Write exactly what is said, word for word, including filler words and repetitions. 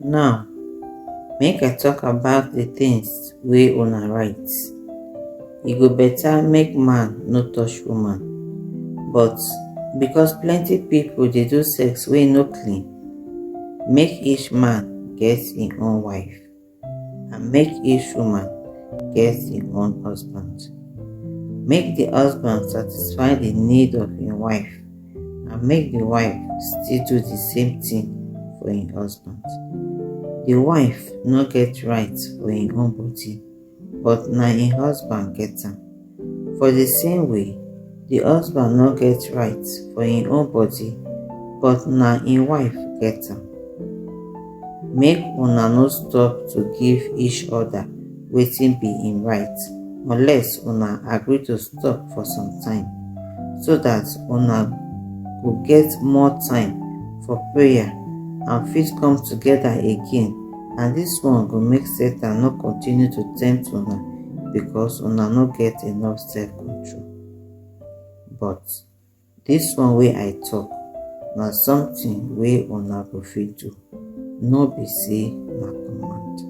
Now, make I talk about the things wey una right. E go better make man no touch woman, but because plenty people dey do sex wey no clean, make each man get im own wife, and make each woman get im own husband. Make the husband satisfy the need of im wife, and make the wife still do the same thing for im husband. The wife no get right for im own body, but na im husband get am. For the same way, the husband no get right for im own body, but na im wife get am. Make una no stop to give each other wetin be im right, unless una agree to stop for some time, so that una go get more time for prayer and fit come together again, and this one go make Satan no continue to tempt una, because una no get enough self-control. But this one wey I talk na something wey una go fit do, no be say na command.